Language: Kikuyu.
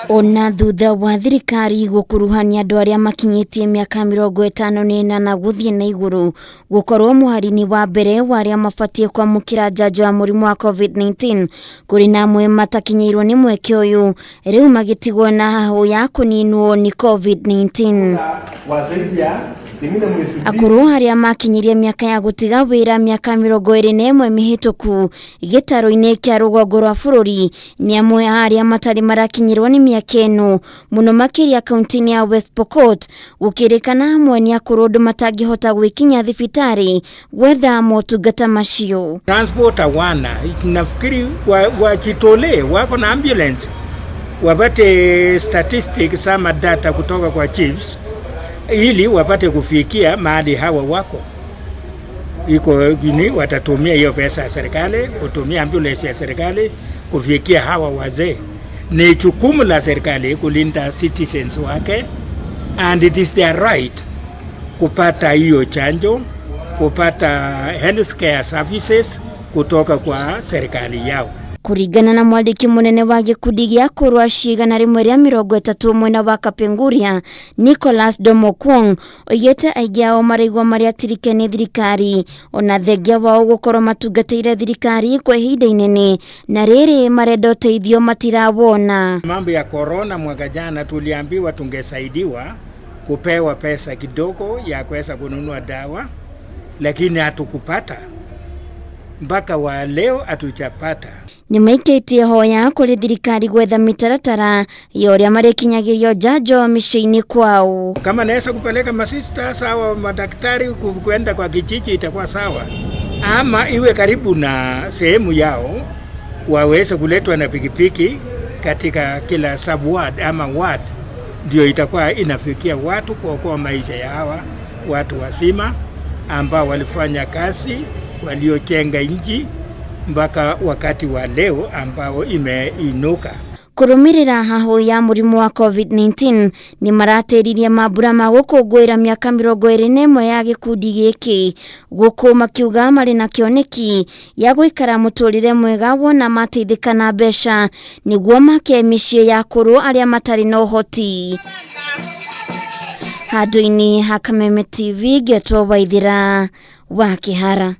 Ona thutha wa thirikari gũkuruhania andũ arĩa makinyĩtie mĩaka 58 gũthiĩ na igũrũ gũkorwo mũhari-inĩ wa mbere wa arĩa mabatiĩ kwamũkĩra njanjo ya mũrimũ wa COVID-19, kũrĩ na amwe matakinyĩirwo nĩ mweke ũyũ, rĩu magĩtigwo na hahũ ya kũninwo nĩ COVID-19. Akũrũ arĩa makinyirie mĩaka ya gũtiga wĩra mĩaka 21 mĩhĩtũku gĩtarũ-inĩ kĩa rũgongo rwa bũrũri nĩ amwe a arĩa matarĩ marakinyĩrwo nĩ mĩaka ĩno, mũno makĩria kaunti-inĩ ya West Pokot, gũkĩrĩkana amwe nĩ akũrũ ũndũ matangĩhota gwĩkinya thibitarĩ gwetha motungata macio. Transport hawana, nafikiri wajitolee, wako na ambulance wapate statistics ama data kutoka kwa chiefs ili wapate kufikia mahali hawa wako iko ni watatumia hiyo pesa ya serikali kutumia ambulance ya serikali kufikia hawa wazee. Ni jukumu la serikali kulinda citizens wake and it is their right kupata hiyo chanjo, kupata healthcare services kutoka kwa serikali yao. Kũringana na mwandĩki mũnene wa gĩkundi gĩa kũrũa 130 mwena wa Kapenguria, Nicholas Domokwong, oigĩte aingĩ ao maraigua marĩ atirike nĩ thirikari, ona thengia wao gũkorwo matungatĩire thirikari kwa ihinda inene, na rĩrĩ marenda ũteithio matirawona. Mambo ya corona mwaka jana tuliambiwa tungesaidiwa kupewa pesa kidogo ya kuweza kununua dawa, lakini hatukupata mpaka wa leo hatujapata. Nĩ maikĩtie hoya kũrĩ thirikari gwetha mĩtaratara ya ũrĩa marĩkinyagĩrio njanjo mĩciĩ-inĩ kwao. Kama naweza kupeleka masista sawa, madaktari kwenda kwa kijiji itakuwa sawa, ama iwe karibu na sehemu yao, waweze kuletwa na pikipiki katika kila sub ward ama ward, ndio itakuwa inafikia watu kuokoa maisha ya hawa watu wazima ambao walifanya kazi, waliojenga nchi mpaka wakati wa leo ambao imeinuka. Kũrũmĩrĩra hahũ ya mũrimũ wa COVID-19, nĩ maratĩririe mambura ma gũkũngũĩra mĩaka 21 ya gĩkundi gĩkĩ, gũkũ makiuga marĩ na kĩoneki ya gũikara mũtũrĩre mwega wona mateithĩka na mbeca nĩguo make mĩciĩ ya akũrũ arĩa matarĩ na ũhoti. Handũ-inĩ ha Kameme TV, ngetwo Waithĩra wa Kĩhara.